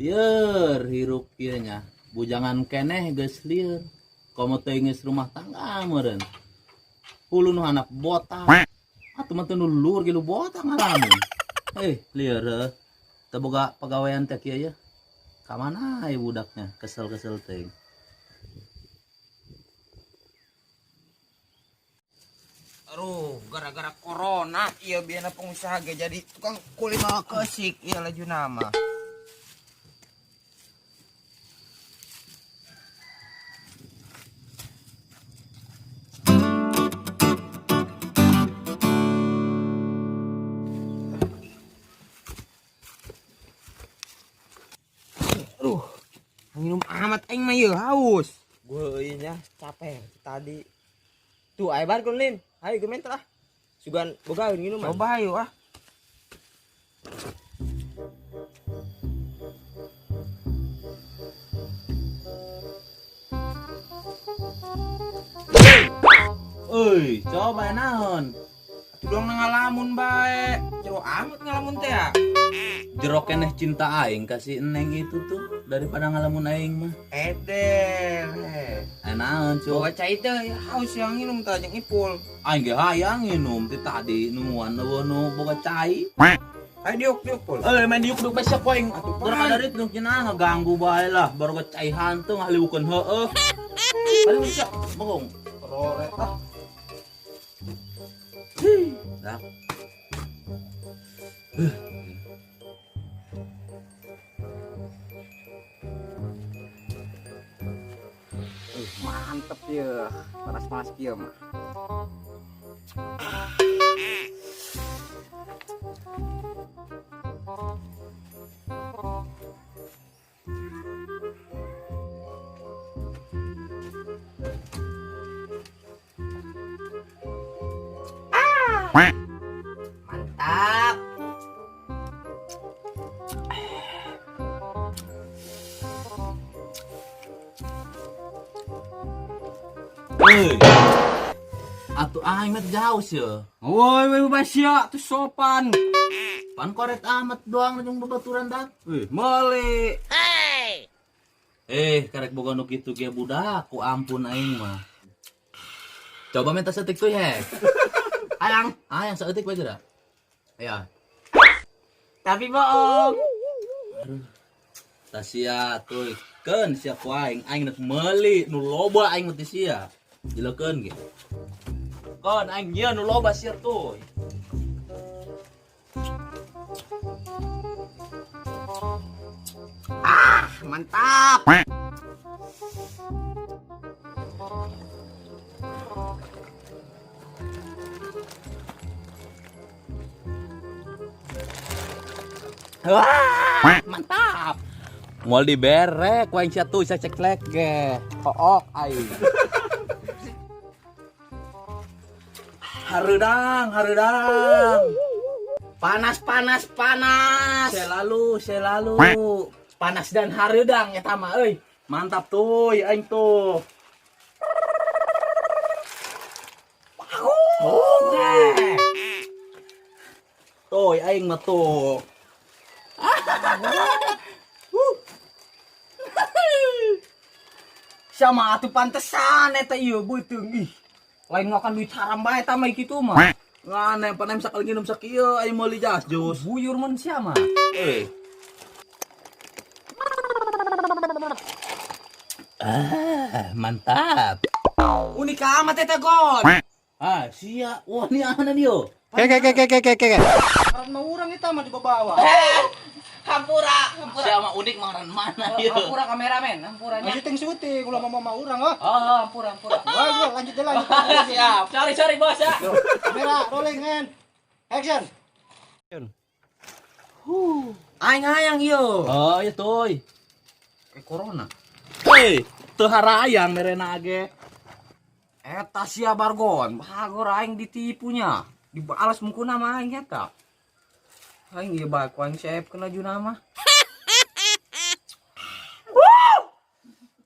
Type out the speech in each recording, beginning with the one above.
Lieur hirup kieu nya. Bujangan keneh geus lieur. Komo teuing geus rumah tangga meureun. Hulu nu handap botak. Atuh mah teu nu luhur ge nu botak ngalamun. Lieur heuh. Teu boga pagawean teh kieu ye. Ka mana ieu budaknya kesel-kesel teuing. Aduh, gara-gara corona iya biana pengusaha ge jadi tukang kuli mah kesik iya laju nama. Aduh, minum amat aing mah ieu haus. Gue ieu nya capek tadi. Tuh aya bar kun Lin. Hayu geus mental ah. Sugan boga nginum. Coba hayu ah. Euy, coba naon? Atuh dong ngalamun bae. Jero amat ngalamun teh ya. Jero keneh cinta aing ka si Neng itu tuh daripada ngalamun aing mah. Edel. Naon, Cuk? Boga cai teh haus yang nginum tah jeung Ipul. Aing ge hayang nginum ti tadi nungguan eueuh nu boga cai. Ayo diuk diuk Pul. Main diuk diuk bae sia ku aing. Atuh, Geura pan. kadarit nu cenah ngaganggu bae lah, baru ge cai hantu ngaliwukeun heueuh. Aduh sia, bohong. Roret ah. Dah. Mantep ya, panas-panas kieu mah. Mantap. Euy. Atuh aing mah jauh sih. Woi, woi basya tuh sopan. Pan koret amat doang jeung babaturan dak. Wih, meuli. Hey. Karek boga nu kitu ge budak, ku ampun aing mah. Coba minta setik tuh ya. Ayang, ayang seetik bae geura. Ya. Tapi bohong. Aduh. Tasia tuh keun sia ku aing, aing rek meuli nu loba aing mah teh sia. Jelekeun ge. Kon aing nyieun nu loba sia tuh. Ah, mantap. Wah, mantap. Moal diberek ku aing sia tuh, sia ceklek ge. Hook aing. Hareudang, hareudang. Panas, panas, panas. Selalu, selalu. Panas dan hareudang eta mah euy. Mantap tuh, aing tuh. Oh, Tuh, aing mah tuh. Sama atuh pantesan eta ieu beuteung ih. Lain ngakan duit haram bae eta mah kitu mah. Ngane pan aing sakali nginum sakieu aing meuli jas jus. Buyur mun sia mah. Ah, mantap. Unik amat eta gon. Ah, sia. Wah, ini ana dia. Ke ke ke ke ke ke ke. Karena urang eta mah dibawa. Hampura, hampura. Sia mah unik mah mana ieu. Hampura kameramen, hampuranya. Syuting syuting ulah mama urang oh. Oh, hampura, hampura. Wah, lanjut deh, lanjut. Siap. Sorry, sorry bos ya. Kamera rolling and action. Aing hayang ieu. Oh, iya tuh. Corona. Hei, teu harayang merena ge. Eta sia bargon, bagor aing ditipunya. Dibalas mungkuna mah aing eta. Aing ieu bae ku aing seep kena laju nama.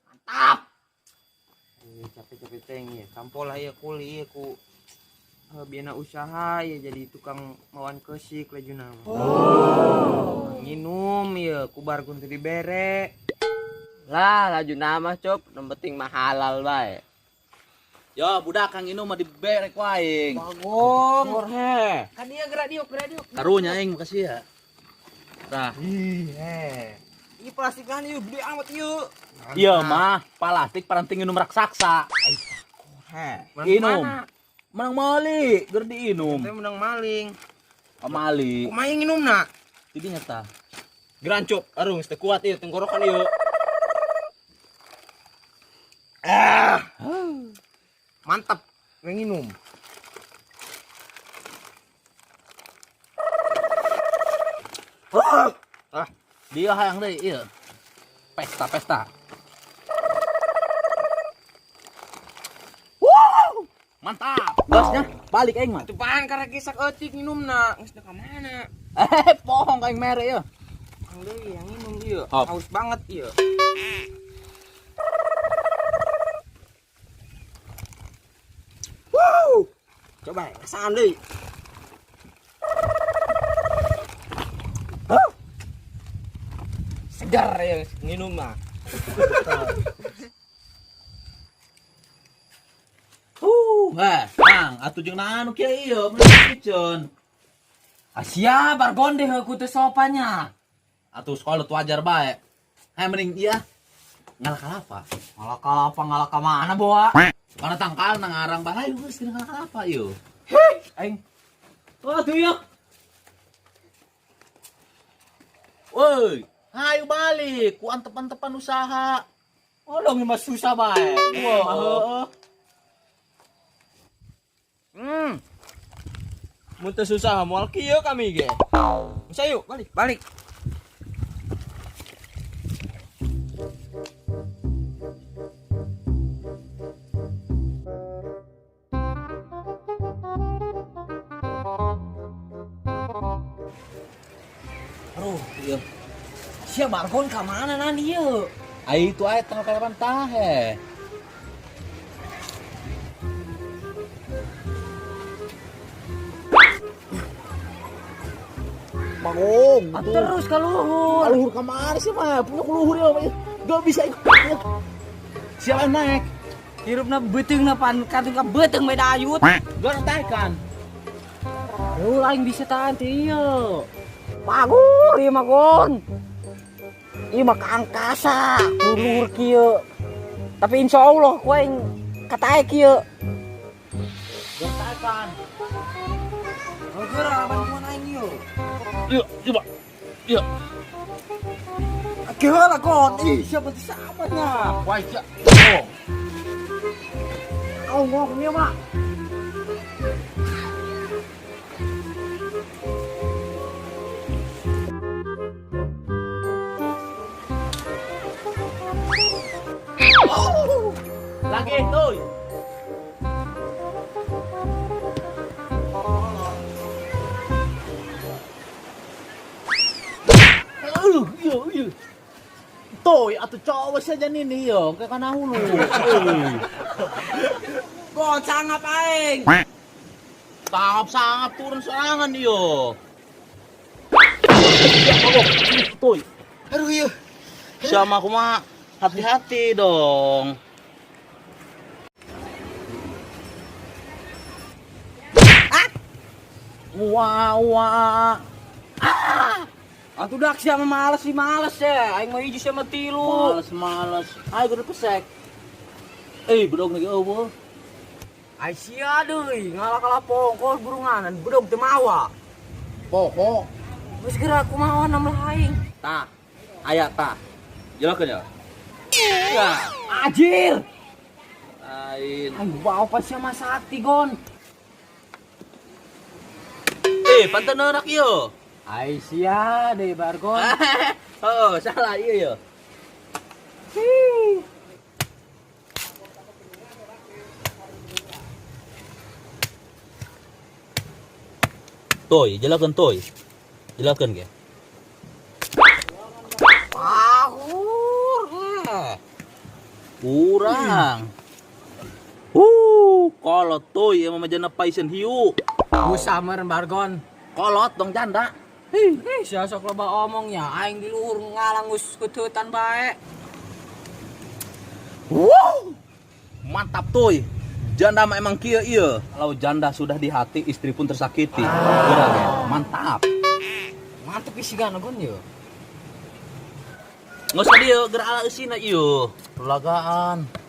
Mantap. Capek-capek teh ieu, tampol lah ieu kuli ieu ku Biana usaha ya jadi tukang mawan kesik lajuna. Oh. Nginum ya ku Bargon teu dibere. Lah lajuna mah cop, nu penting mah halal bae. Yo budak kang inum mah dibere ku aing. Bagong. He. Kan dia gerak diuk, gerak diuk. Karunya aing makasih ya. Tah. Ih, he. Ih plastik kan ieu gede amat ieu. Iya mah, plastik paranting inum raksasa. He. Inum. Menang mali, ger diinum. Teh menang maling. Mali. Kumaha nginumna? Jadi nyata. Geran cop, arung teu kuat ieu tenggorokan ieu. Ah. Mantap, nginum. Ah, dia hayang deui ieu. Pesta-pesta. Wow! Mantap. Bosnya balik aing mah. Tupaan karek kisak eutik nginumna, geus ka mana? Pohong aing mere ieu. Ang deui yang nginum ieu. Hop. Haus banget ieu. Wow! Coba rasaan deui. Huh? Segar ya nginum mah. Kang, atuh jeung naon kieu ieu, mun piceun. Asia Bargon deh ku teu sopannya. Atuh sekolah tuh wajar bae. Hai mending iya ngalah kalapa. Ngalah kalapa ngalah ka mana boa? Kana tangkal na ngarang bae ayo geus ngalah kalapa ieu. Aing. Wah, tuh ieu. Woi, hayu balik ku antep-antepan usaha. Oh, dong mah susah bae. Wah, heeh. Mun teu susah moal kieu kami ge. Geus ayo balik, balik. Aduh, ieu. Sia Bargon ka mana nan ieu? Ai itu aya tanggal kalapan tah he. Bagong, Ah, terus ka luhur. Ka luhur ka mana sih mah? Punya ka luhur ya, gak bisa ikut. Siapa yang naik? Hirupna beuteungna pan kantun ka beuteung beda ayut. Gak naik. Lu aing bisa tahan teh ieu. Bagur ieu mah Gon. Ieu mah ka angkasa, luhur kieu. Tapi insya Allah ku aing kataek kieu. Gak naik. Geura bantuan aing ieu. Yuk, coba. Yuk. Geura lah Gon. Ih, siapa teh samanya? Wah, iya. Oh. Kau ngomong ieu mah. Lagi tuh. Aduh, iya, iya. Toy atau cowok saja nih yo, kayak kana hulu. Gon sangap aing. Sangap-sangap turun serangan yo. Toy. Aduh iya. Sama aku mah hati-hati dong. Ah! Wah, wah. Ah! Atuh dak sia mah males sih males ya. Aing mah hiji sia mah tilu. Males, males. Ayo kudu pesek. Bedog lagi eueuh. Ai sia deui, ngalah-kalah pongkol burunganan, bedog teu mawa. Poho. Geus geura kumaha nam lah aing. Tah. Aya tah. Jelaskeun ya. Ya. Ajir. Lain. Aing bawa apa sia mah sakti Gon. Panten neurak ieu. Ai sia deui Bargon. Oh, salah ieu ya. Toy, jelaskeun toy. Jelaskeun ge. Pahur. Kurang. Kolot tuh ieu mah jana paisen hiu. Usah meureun bargon. Kolot dong janda. Hih, sia sok loba omong ya aing di luhur ngalang geus keututan bae. Wow. Mantap tuh. Janda mah emang kieu ieu. Kalau janda sudah di hati, istri pun tersakiti. Geura ge. Mantap. Mantep isi gana gon ye. Nggak usah dieu, geura ala eusina ieu. Lagaan.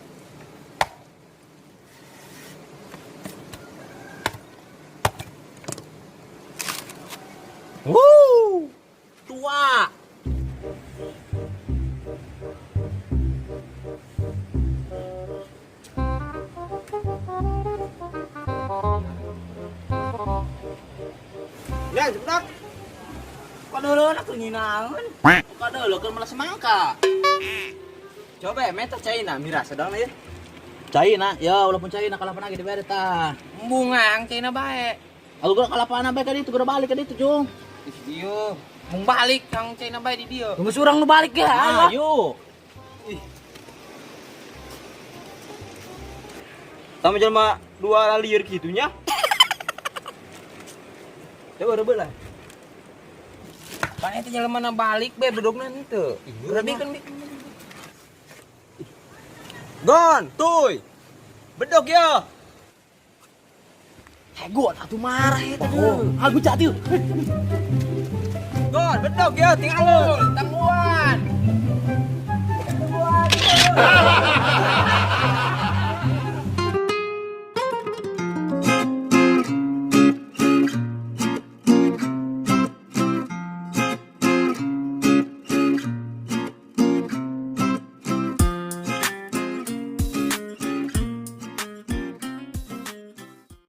Wuh, tua. Ya, cepetan. Kok dulu aku nyinaun. Buka dulu, kan malah semangka. Coba ya, meta China, mira sedang ya. China, ya walaupun China kalah lagi dibere tah. Bungang China bae. Aku geura kalah panah bae ka ditu, geura balik ka ditu, Jung. Ih, iya. Mung balik kang China bae di dieu. Tunggu surang nu balik ya. Ayo. Sama jelema dua liur gitunya. Coba rebut lah. Pan eta jelema na balik bae bedogna henteu. Berarti kan Gon, tuy. Bedog ya. Hego atuh marah eta dulu. Aku jatuh. Gon, bedog ya, tinggal lu. Tangguhan. Tangguhan.